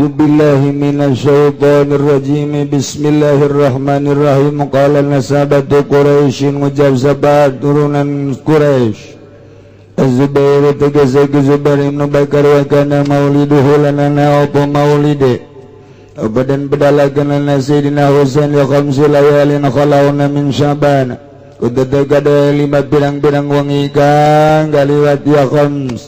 بالله من الشيطان الرجيم. بسم الله الرحمن الرحيم. قال نسابة قريش, ngucap sapa turunan Quraisy. الزبير tegese Zubair ibnu Bakar. وكان مولده lan ana apa maulide apa dan bedalakeun Sayyidina Husain لخمس ليال خلون من شعبان, kudu kada lima pirang-pirang wengi kang kaliwat ya خمس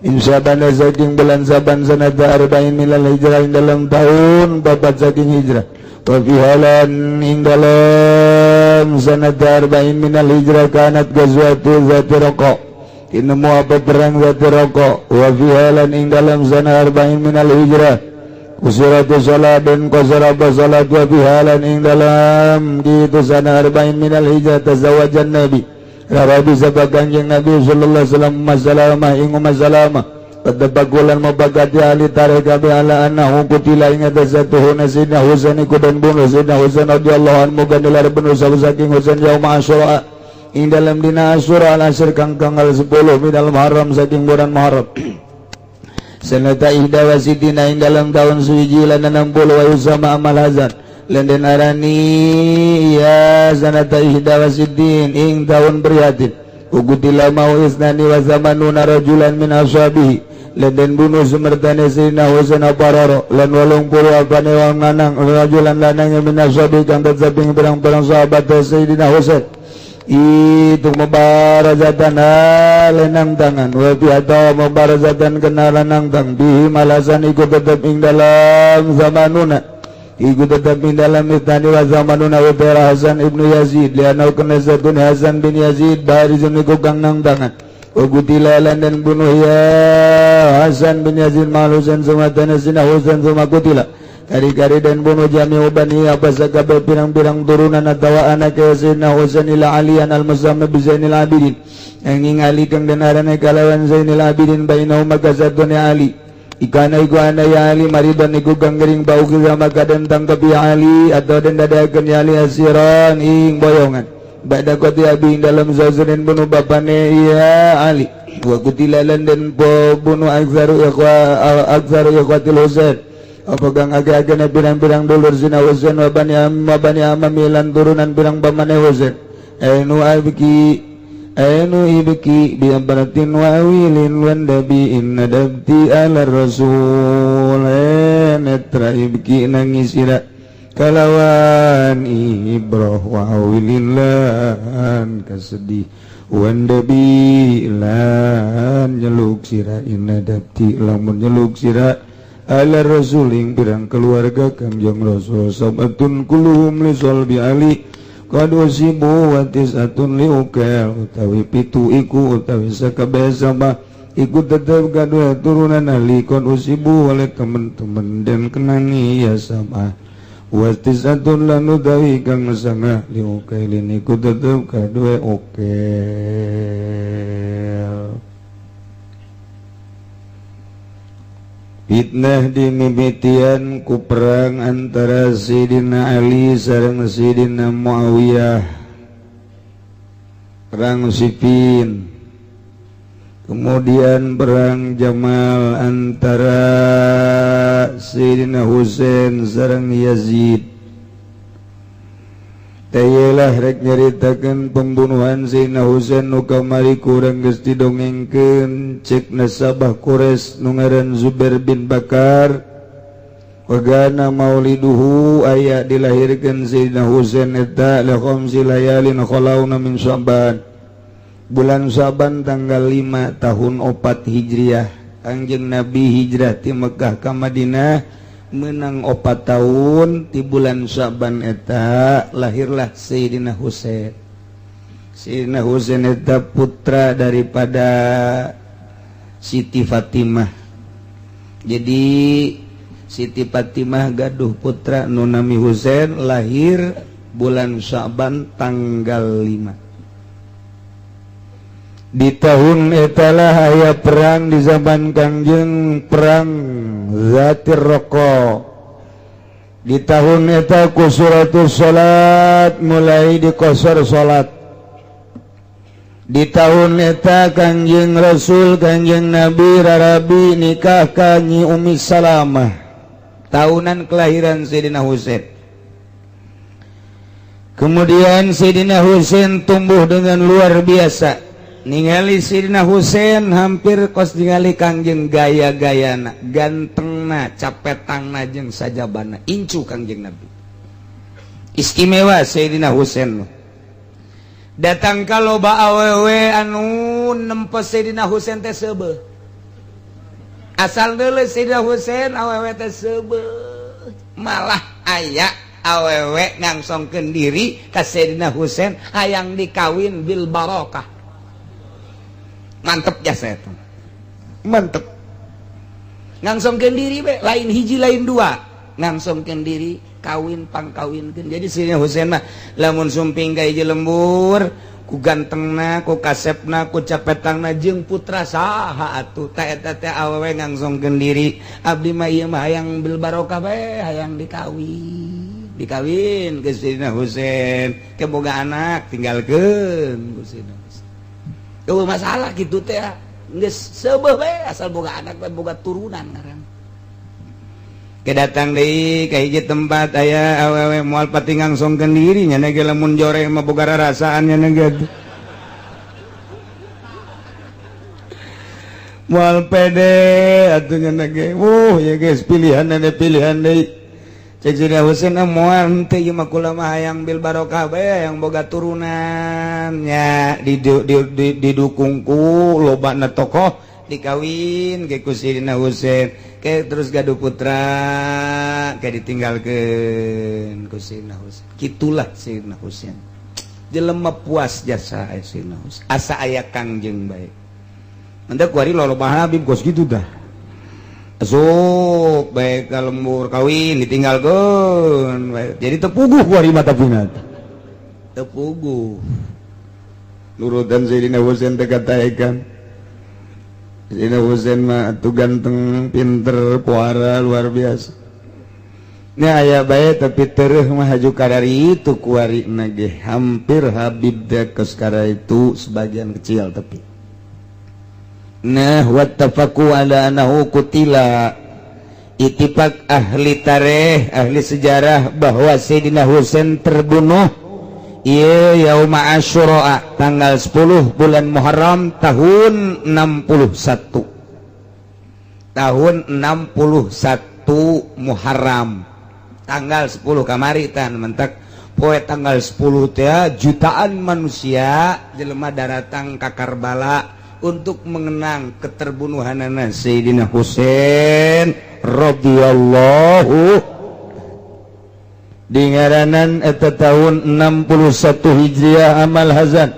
من شعبان saking bulan Saban سنة 40 من الهجرة ing dalam tahun 4 saking hijrah. وفيها lan ing dalam سنة 40 من الهجرة كانت غزوة ذات الرقاع, tinemu apa perang ذات الرقاع. وفيها lan ing dalam سنة 40 من الهجرة قصرت الصلاة dan qasar apa salat. وفيها lan ing dalam gitu سنة 40 من الهجرة تزوج النبي, rarabi sapa Kanjeng Nabi sallallahu alaihi wasallam Umma Salamah ing Umma Salamah. Pada mabagati ahli tarikh kabeh على أنه قتل ing atas satuhuna Sayyidina Husain iku den bunuh Sayyidina Husain رضي الله عنه muga nilar bunuh saking Husain يوم عاشوراء ing dalam dina Asyura العاشر kang tanggal 10 من المحرم saking bulan Muharram سنة 61 ing dalam tahun 61 ويسمى عام الحزن lan den arani ya سنة 61 ing tahun prihatin. وقتل معه 82 رجلا من أصحابه, lan den bunuh sumertane Sayyidina Husain apa roro lan 80 apane wong lanang رجلا lanang من أصحابه kang teteping pirang-pirang sahabat Sayyidina Husain itu مبارزة lenang tangan wa atau مبارزة kena lenang tang به malasan iku tetep ing dalam zamanuna iku tetep ing dalam 82 wa Hasan ibnu Yazid لأنه kena zatun Hasan bin Yazid بارز iku kang nang tangan. وقتل lan den bunuh ya Hasan bin Yazid مع الحسين sumatana sina Husain. ثم قتل kari-kari den bunuh جميع بنيه apa sakabeh pirang-pirang turunan atawa anak Sayyidina Husain إلا عليا المسمى بزين العابدin angin Ali kang den arane kalawan Zainul Abidin. بينه maka satune Ali ikana iku ana ya Ali مريضا iku kang gering. فأخذ maka den tangkep ya Ali atau den dadakeun ya Ali أسيرا ing boyongan بعد قتل أبيه dalam sauseun bunuh bapane ya Ali. وقتل lan den bunuh أكثر إخوة الحسين apa kang age-agene pirang-pirang dulur sina Husain وبني عم وبني عمه lan turunan pirang pamane Husain. أين أبكي أين أبكي بعبرة وعويل واندبي إن ندبت آل الرسول netra أبكي nangis ira kalawan ibroh وعويل lan kasedih واندبي lan nyeluk sira إن ندبت lamun nyeluk sira آل الرسول ing pirang keluarga Kangjeng Rasul. سبعة كلهم لصلب علي قد أصيبوا وتسعة لعقيل, utawi 7 iku utawi sakabeh sama iku tetep gaduh turunan Ali قد أصيبوا oleh teman-teman dan kenani ya sama وتسعة lan utawi kang 9 لعقيل iku tetep kaduwe Uqail. Fitnah dimimitian ku perang antara Sayyidina Ali sareng Sayyidina Muawiyah, perang Siffin, kemudian perang Jamal antara Sayyidina Husain sareng Yazid. Tayelah rek nyaritakeun pembunuhan Sayyidina Husain nu kamari kurang geus didongengkeun. Cek nasabah Quraisy nu ngaran Zubair bin Bakar, وكان مولده aya dilahirkeun Sayyidina Husain eta لخمس ليال خلون من شعبان, bulan Syaban tanggal 5 tahun 4 Hijriah. Kangjeng Nabi hijrah ti Mekah ka Madinah menang 4 tahun, di bulan Syaban eta lahirlah Sayyidina Husain. Sayyidina Husain eta putra daripada Siti Fatimah. Jadi Siti Fatimah gaduh putra nu nami Husain, lahir bulan Syaban tanggal 5. Di tahun etalah aya perang di zaman Kangjeng, perang Dzatir Riqa. Di tahun eta قصرت الصلاة, mulai dikosor salat. Di tahun eta Kangjeng Rasul, Kangjeng Nabi rarabi nikah ka Nyi Umi Salamah. Tahunan kelahiran Sayyidina Husain. Kemudian Sayyidina Husain tumbuh dengan luar biasa. Ningali Sayyidina Husain hampir kos ningali Kangjeng, gaya-gayana, gantengna, capetangna, jeung sajabana incu Kangjeng Nabi. Istimewa Sayyidina Husain. Datang ka loba awewe anu nempo Sayyidina Husain teh seubeuh. Asal deuleu Sayyidina Husain, awewe teh seubeuh. Malah aya awewe ngangsongkeun diri ka Sayyidina Husain, hayang dikawin bil barokah. Mantep jasa itu, mantep. Ngangsongkeun diri be, lain hiji lain dua, ngangsongkeun diri kawin pangkawinkeun. Jadi Sayyidina Husain mah lamun sumping ka hiji lembur, ku gantengna, ku kasepna, ku capetangna, jeung putra saha atuh ta eta teh, awewe ngangsongkeun diri, "Abdi mah ieu mah hayang bil barokah bae, hayang dikawin." Dikawin ke Sayyidina Husain, ke boga anak, tinggalkeun ku Sayyidina Husain. Eueuh masalah kitu teh, geus seubeuh bae, asal boga anak bae, boga turunan ngaran. Ke datang deui ka hiji tempat, aya awewe moal pati ngangsongkeun diri nya ge, lamun jore mah boga rarasaan nya ge. Moal pede atuh nya ge. Wuh ya geus pilihan deui, pilihan deui. Cek Sayyidina Husain, "Ah, moal henteu ieu mah, kula mah hayang bil barokah bae, hayang boga turunan." Nya didukung ku lobana tokoh, dikawin ke ku Sayyidina Husain. Ke terus gaduh putra, ke ditinggalkeun ku Sayyidina Husain. Kitulah Sayyidina Husain, jelema puas jasa Sayyidina Husain, asa aya Kangjeng bae. Anda kuari loba Habib kos gitu dah. Asup bae ka lembur, kawin, ditinggalkeun bae. Jadi tepuguh kuari mata pinat. Tepuguh. Nurutan Sayyidina Husain teh kataekan. Sayyidina Husain mah atuh ganteng, pinter, puara luar biasa. Ini aya bae, tapi tereh mah haju kadari itu kuari ge hampir Habib teh kos itu sebagian kecil tapi. Nah, wattafaqu ala annahu qutila. Ittifaq ahli tarikh, ahli sejarah bahwa Sayyidina Husain terbunuh ieu yauma Asyura, tanggal 10 bulan Muharram tahun 61. Tahun 61 Muharram. Tanggal 10 kamari tan mentak poe tanggal 10 teh jutaan manusia jelema daratang ka Karbala untuk mengenang keterbunuhanana Sayyidina Husain radhiyallahu. Di ngaranan eta tahun 61 Hijriah, amal hazan.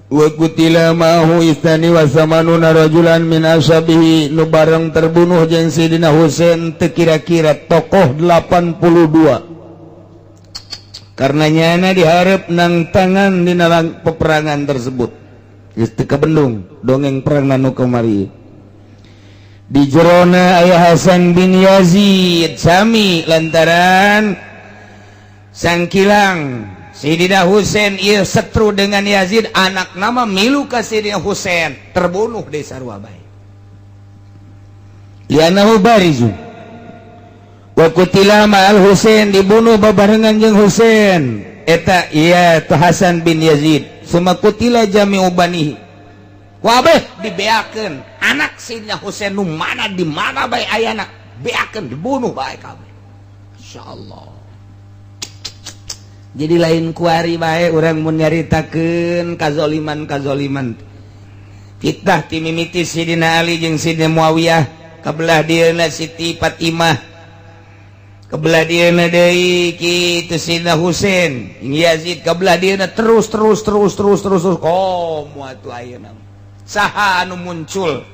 Wa qutila ma'ahu itsnani wa tsamanuna rajulan min ashabihi. Nu bareng terbunuh jeung Sayyidina Husain teu kira-kira tokoh 82, karena nyana diharap nang tangan di dalam peperangan tersebut. Geus teu kabendung dongeng perang nu kamari. Di jerona aya Hasan bin Yazid sami, lantaran sangkilang Sayyidina Husain ieu setru dengan Yazid, anak nama milu ka Sayyidina Husain, terbunuh di sarua bae. Lianahu barizu wa qutila ma'al Husain, dibunuh babarengan jeung Husain eta iya tu Hasan bin Yazid. Summa qutila jami'u banihi, wabeh dibeakeun anak Sayyidina Husain nu mana di mana bae ayana, beakeun, dibunuh bae kabeh. Insyaallah. Jadi lain kuari bae urang mun nyaritakeun kazoliman kazoliman, fitnah ti mimiti Sidina Ali jeung Sidina Muawiyah, kabelah dieuna Siti Fatimah, kebelah dieuna deui kitu Sidina Husain Yazid, kebelah dieuna terus terus terus terus terus terus. Komo atuh ayeuna saha anu muncul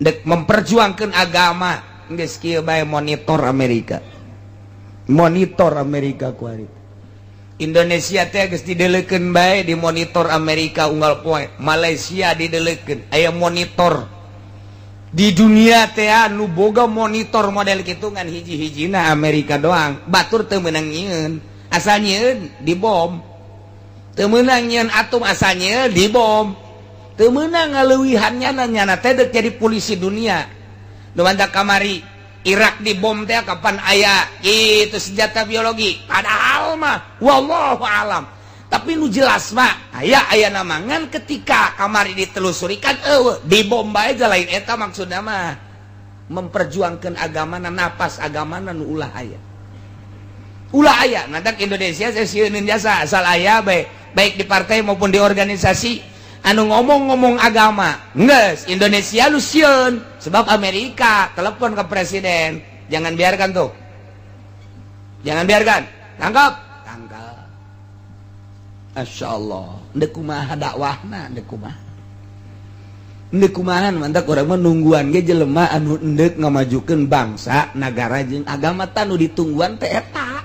dek memperjuangkan agama? Geus kieu bae, monitor Amerika, monitor Amerika. Kuari Indonesia teh geus dideleukeun bae, di monitor Amerika unggal poe. Malaysia dideleukeun, aya monitor. Di dunia teh anu boga monitor model kitu ngan hiji-hijina Amerika doang. Batur teu meunang nyieun, asal nyieun dibom. Teu meunang nyieun atom, asal nyieun dibom. Teu meunang ngaleuwihan nyana, nyana teh dek jadi polisi dunia. Nu mantak kamari Irak dibom teh kapan aya itu senjata biologi. Padahal mah wallahu alam, tapi nu jelas mah aya aya namangan ketika kamari ditelusuri kan eueuh, dibom bae lain eta maksudna mah memperjuangkan agama, napas agama nu ulah aya, ulah aya. Nanti Indonesia saya sieuneun jasa asal aya baik baik di partai maupun di organisasi anu ngomong-ngomong agama geus Indonesia lu sieun, sebab Amerika telepon ke presiden, "Jangan biarkan tuh, jangan biarkan, tangkap, tangkap." Masya Allah, ndek kumaha dakwahna, ndek kumaha, ndek kumaha. Mantak urang mah nungguan ge jelema anu endek ngamajukeun bangsa, nagara jeung agama. Tanu ditungguan teh eta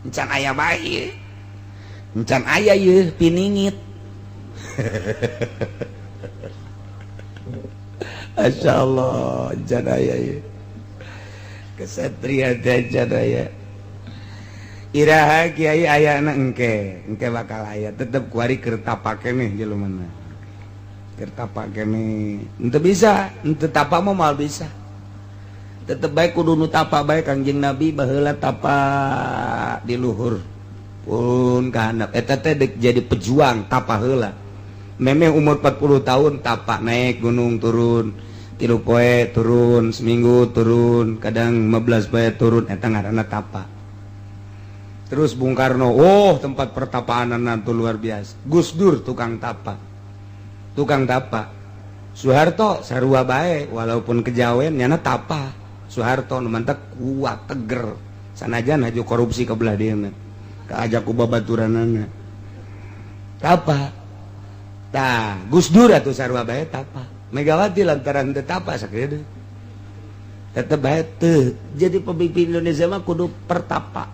encan aya bae, encan aya yeuh piningit. Masya Allah, encan aya yeuh kesatria teh, encan aya. Iraha kiai ayana? Engke engke bakal aya tetep kuari keur tapa keneh jelema keur tapa keneh. Henteu bisa, henteu tapa mah moal bisa, tetep bae kudu nu tapa bae. Kangjeng Nabi baheula tapa di luhur pun ka handap eta teh dek jadi pejuang. Tapa heula memeh umur 40 tahun, tapa naik gunung turun 3 poe, turun seminggu, turun kadang 15 poe turun, eta ngaranna tapa. Terus Bung Karno, oh, tempat pertapaan tuh luar biasa. Gus Dur tukang tapa, tukang tapa. Soeharto sarua bae, walaupun kejawen nyana tapa. Soeharto nu mantak kuat, teger, sanajan haju korupsi ke belah dieu kaajak ku babaturanana tapa. Tah, Gus Dur atuh sarua bae tapa. Megawati lantaran teu tapa sakieu tetep bae teu jadi pemimpin. Indonesia mah kudu pertapa,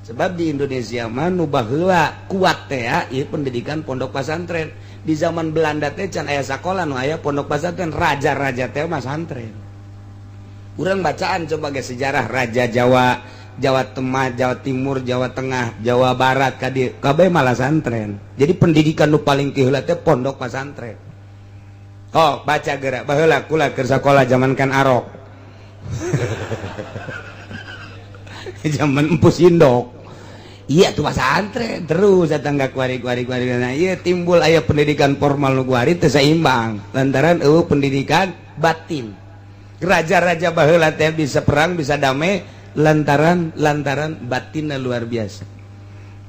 sebab di Indonesia mah nu baheula kuat teh ya ieu pendidikan pondok pesantren. Di zaman Belanda teh can aya sakola, nu aya pondok pesantren, raja-raja teh mah santren. Urang bacaan coba ge sejarah raja Jawa, Jawa Tengah, Jawa Timur, Jawa Tengah, Jawa Barat, kadi kabeh malah santren. Jadi pendidikan nu paling tiheula teh pondok pesantren. Oh, baca gerak baheula kula keur sakola zaman kan Arok, zaman Empus Indok. Iya tuh pesantren terus datang ke kuari kuari kuari. Nah, iya timbul aya pendidikan formal nu kuari teu seimbang lantaran eueuh pendidikan batin. Raja-raja baheula teh bisa perang, bisa damai lantaran lantaran batinna luar biasa.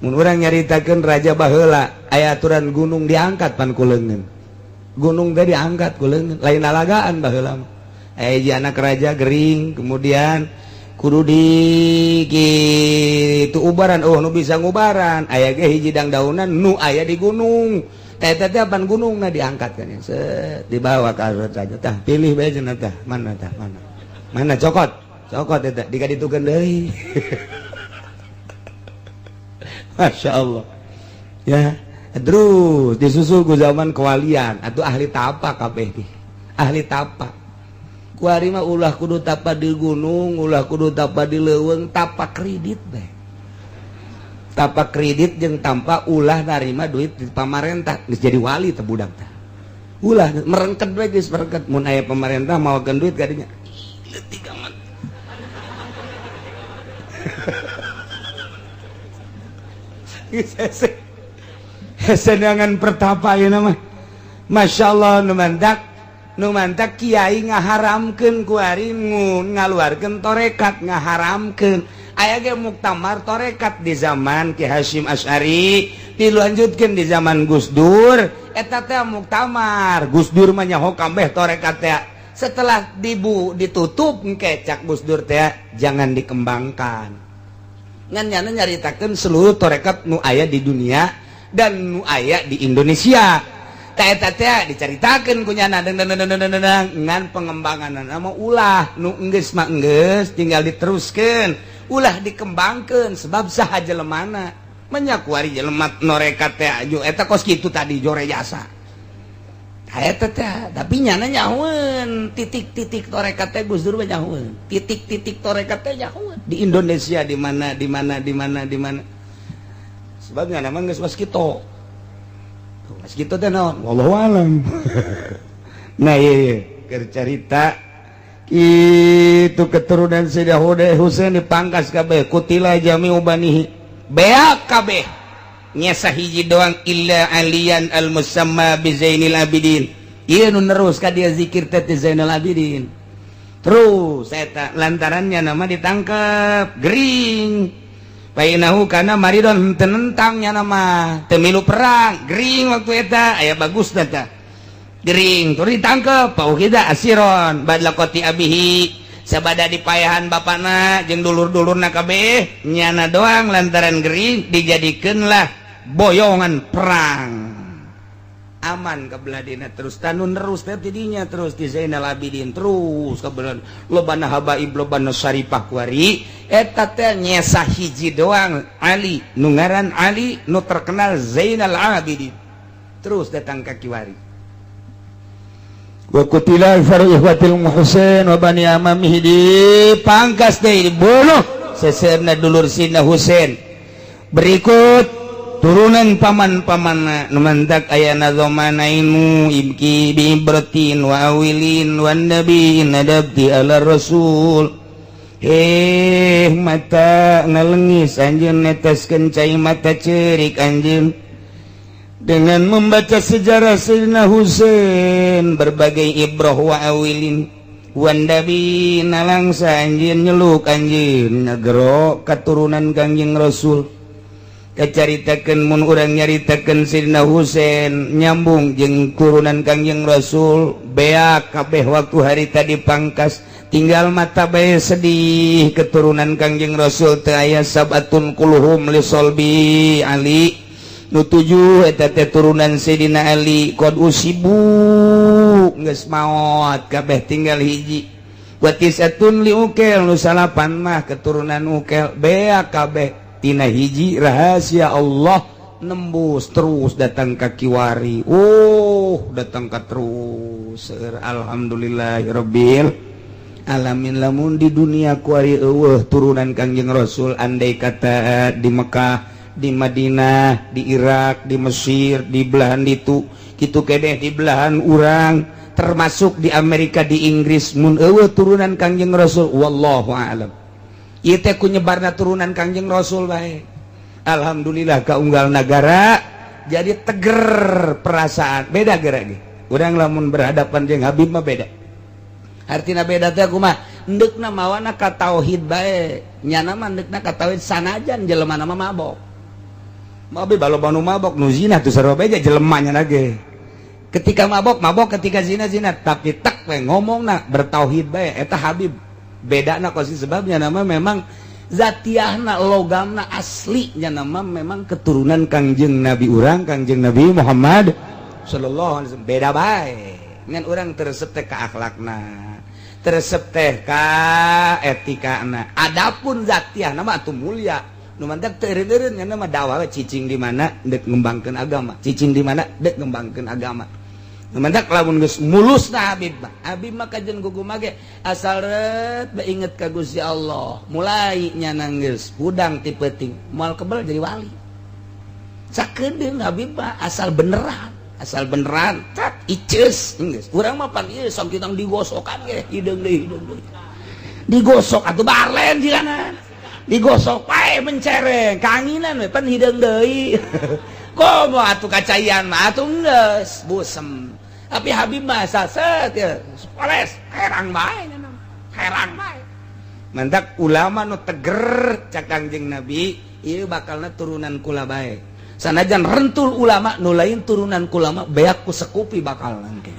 Mun urang nyaritakeun raja baheula, aya aturan gunung diangkat pan ku leungeun, gunung teh diangkat ku leungeun, lain alagaan baheula mah. Aya anak raja gering, kemudian kudu di gitu ubaran. Oh, nu bisa ngubaran aya ge hiji dangdaunan nu aya di gunung teh teh pan gunung, nah diangkat kan ya, set dibawa ka raja. "Tah, pilih bae cenah, tah mana, tah mana, mana, cokot, cokot eta." Dikaditukeun deui. Masya Allah ya. Terus disusul ku zaman kewalian atau ahli tapa, kabeh nih ahli tapa. Kuari mah ulah kudu tapa di gunung, ulah kudu tapa di leuweung, tapa kredit deh, tapa kredit jeung tanpa ulah narima duit di pamarentah. Geus jadi wali teh budak teh, ulah merengket we, geus merengket. Mun aya pemerintah mawakeun duit kadinya, leutik amat. Geus hese hese dengan pertapa ieu mah. Masya Allah, nu mantak nu mantak kiai ngaharamkeun kuari ngaluarkeun torekat, ngaharamkeun. Aya ge muktamar torekat di zaman Ki Hasyim Asy'ari, dilanjutkeun di zaman Gus Dur. Eta teh muktamar Gus Dur mah nyaho kabeh torekat teh. Setelah dibu ditutup engke cak Gus Dur teh jangan dikembangkan. Ngan nyana nyaritakeun seluruh torekat nu aya di dunia dan nu aya di Indonesia. Teh teh dicaritakeun ku nyana deng deng deng deng deng. Ngan pengembangan mah ulah, nu enggeus mah enggeus, tinggal diteruskeun, ulah dikembangkeun, sebab saha jelemana menyakuari jelema norekat teh aju eta kos kitu tadi jore jasa eta teh. Tapi nyana nyahoeun titik-titik torekat teh, Gus Dur mah nyahoeun titik-titik torekat teh, nyahoeun di Indonesia di mana, di mana, di mana, di mana, sebab nyana mah geus waskito. Waskito teh naon, wallahu alam. Nah, iya, iya. Keur carita Itu keturunan Sayyidah Husain dipangkas kabeh, qutila jami'u banihi, beak kabeh, nyesa hiji doang, illa aliyan al musamma bi Zainil Abidin. Ieu nu nerus ka dia zikir teh Zainal Abidin terus eta, lantarannya nama ditangkap gering. Fa innahu kana maridon, tenentangnya nama temilu perang, gering waktu eta aya bagus data gering tur ditangkep. Fa ukhidha asiron ba'da qatli abihi, sabada dipayahan bapana jeung dulur-dulurna kabeh, nyana doang lantaran gering dijadikeunlah boyongan perang. Aman kebeladina terus tanun terus teh tidinya terus di Zainal Abidin terus kebelan lobana habaib, lobana syarifah kuari eta teh nyesa hiji doang, Ali nu ngaran Ali nu terkenal Zainal Abidin terus datang ka kiwari. Wa qutila faru ikhwatil Husain wa bani amamihi, dipangkas deui, dibunuh seseurna dulur Sina Husain berikut turunan paman-paman. Nu mantak aya nazomanainu ibki bi ibratin wa awilin wan nabi nadabti ala rasul. Eh, mata ngalengis anjeun, neteskeun cai mata cerik anjeun dengan membaca sejarah Sayyidina Husain, berbagai ibroh wa awilin wan nabi nalangsa anjeun nyeluk anjeun ngagero katurunan Kangjeng Rasul. Kacaritakeun mun urang nyaritakeun Sayyidina Husain nyambung jeung turunan Kangjeng Rasul, beak kabeh waktu hari tadi pangkas, tinggal mata bae sedih. Keturunan Kangjeng Rasul teu aya, sab'atun kulluhum li solbi Ali, nu tujuh eta teh turunan Sayyidina Ali, qad usibu, geus maot kabeh, tinggal hiji. Wa tis'atun li Uqail, nu salapan mah keturunan Uqail, beak kabeh. Tina hiji rahasia Allah nembus terus datang ka kiwari. Oh, datang ka terus. Alhamdulillahirabbil alamin. Lamun di dunia kuari eueuh turunan Kangjeng Rasul, andai kata di Mekah, di Madinah, di Irak, di Mesir, di belahan itu gitu kedeh, di belahan urang, termasuk di Amerika, di Inggris, mun eueuh turunan Kangjeng Rasul, wallahu a'lam. Ieu teh ku nyebarna turunan Kangjeng Rasul bae. Alhamdulillah kaunggal nagara jadi teger perasaan, beda geura ge. Urang lamun berhadapan jeung Habib mah beda. Artina beda teh kumaha? Endekna mawana ka tauhid bae. Nyana mah endekna ka tauhid sanajan jelema mah mabok. Mabe balo banu mabok, nu zina tuh sarua bae jelemanya lagi. Ketika mabok mabok, ketika zina zina, tapi tak we ngomongna bertauhid bae eta Habib. Bedana kosi sebabnya nama memang zatiahna, logamna aslinya nama memang keturunan Kangjeng Nabi urang, Kangjeng Nabi Muhammad sallallahu alaihi wasallam, beda bae. Ngan urang teresep teh ka akhlakna, teresep teh ka etikana. Adapun zatiah nama atuh mulia. Nu mantak teu eureun-eureun nya mah dakwah, cicing di mana dek ngembangkeun agama, cicing di mana dek ngembangkeun agama. Nu mantak lamun geus mulusna Habib mah, Habib mah kajen gugu ge asal ret bae inget ka Gusti Allah, mulai nya geus hudang ti peuting moal kebel jadi wali. Sakedeung Habib mah asal beneran, asal beneran cat iceus geus. Urang mah pan ieu sok kitang digosokan ge hideung deui, hideung deui digosok atuh barlen jigana digosok pae mencereng kanginan we pan hideung deui. Komo atuh kacaian mah atuh geus busem. Tapi Habib mah set ya poles, herang bae, herang bae. Mantak ulama nu teger, cak Kangjeng Nabi ieu bakalna turunan kula bae. Sanajan rentul ulama nu lain turunan kulama beak ku sekupi bakal nanti.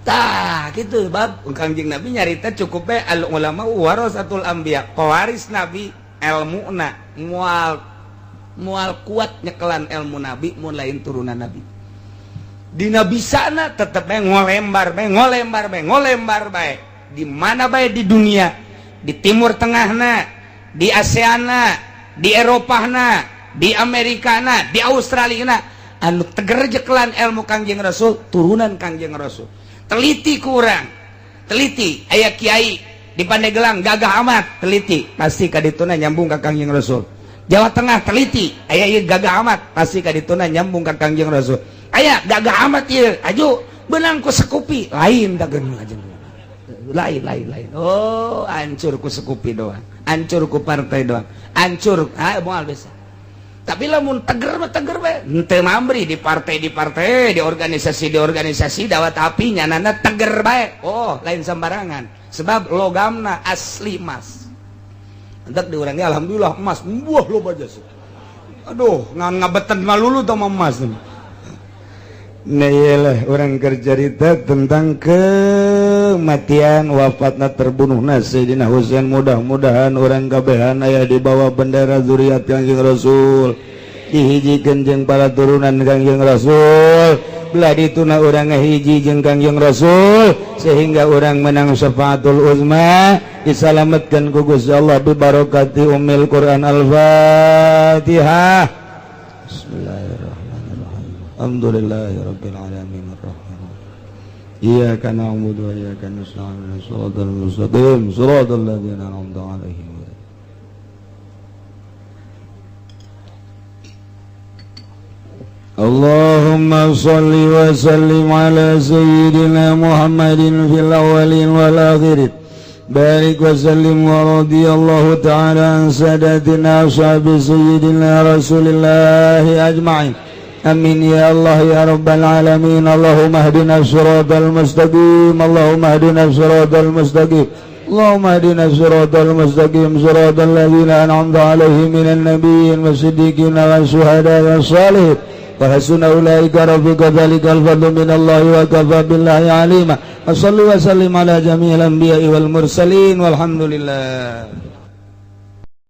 Tah gitu bab Kangjeng Nabi nyarita cukup bae, al ulama warasatul anbiya, pewaris nabi ilmuna, mual mual kuat nyekelan ilmu nabi mun lain turunan nabi. Dina bisana tetep bae ngolembar bae, ngolembar bae, ngolembar bae di mana bae di dunia, di Timur Tengahna, di ASEANna, di Eropahna, di Amerikana, di Australia na, anu teger jekelan ilmu Kangjeng Rasul turunan Kangjeng Rasul. Teliti, kurang teliti, aya kiai di Pandeglang gagah amat, teliti, pasti kadituna nyambung ka Kangjeng Rasul. Jawa Tengah teliti, aya ieu gagah amat, pasti kadituna nyambung ka Kangjeng Rasul. Aya gagah amat ieu aju beunang ku sekupi lain dageung lajeng. Lain, lain, lain. Oh, hancur ku Sekupi doang, hancur ku partai doang, hancur. Ah, moal bisa. Tapi lamun teger mah teger bae, henteu mambri di partai, di partai, di organisasi, di organisasi, dawat api nyanana teger bae. Oh, lain sembarangan, sebab logamna asli emas. Entek di urang ge alhamdulillah emas buah loba jasa. Aduh, ngan ngabeten malulu tau emas. Nah, iyalah orang kercerita tentang kematian, wafatna, terbunuhna Sayyidina Husain. Mudah-mudahan orang kabehan aya di bawah bendera zuriat Kangjeng Rasul, dihijikeun jeung para turunan Kangjeng Rasul. Belah dituna urang ngahiji jeung Kangjeng Rasul sehingga orang menang syafaatul uzma, disalametkan ku Gusti Allah bi barakati ummil Quran. Al-Fatihah. Bismillahirrahmanirrahim. Alhamdulillahirabbil alamin arrahman. Iyyaka na'budu wa iyyaka nasta'in. Shiratal mustaqim, shiratal ladzina an'amta 'alaihim. اللهم صل وسلم على سيدنا محمد في الأولين والآخرين، بارك وسلم، ورضي الله تعالى عن ساداتنا أصحاب سيدنا رسول الله أجمعين. آمين يا الله يا رب العالمين. اللهم اهدنا الصراط المستقيم، اللهم اهدنا الصراط المستقيم، اللهم اهدنا الصراط المستقيم، صراط الذين أنعمت عليهم من النبيين والصديقين والشهداء والصالحين، وحسن أولئك رفيقا. ذلك الفضل من الله وكفى بالله عليما. وصل وسلم على جميع الأنبياء والمرسلين، والحمد لله.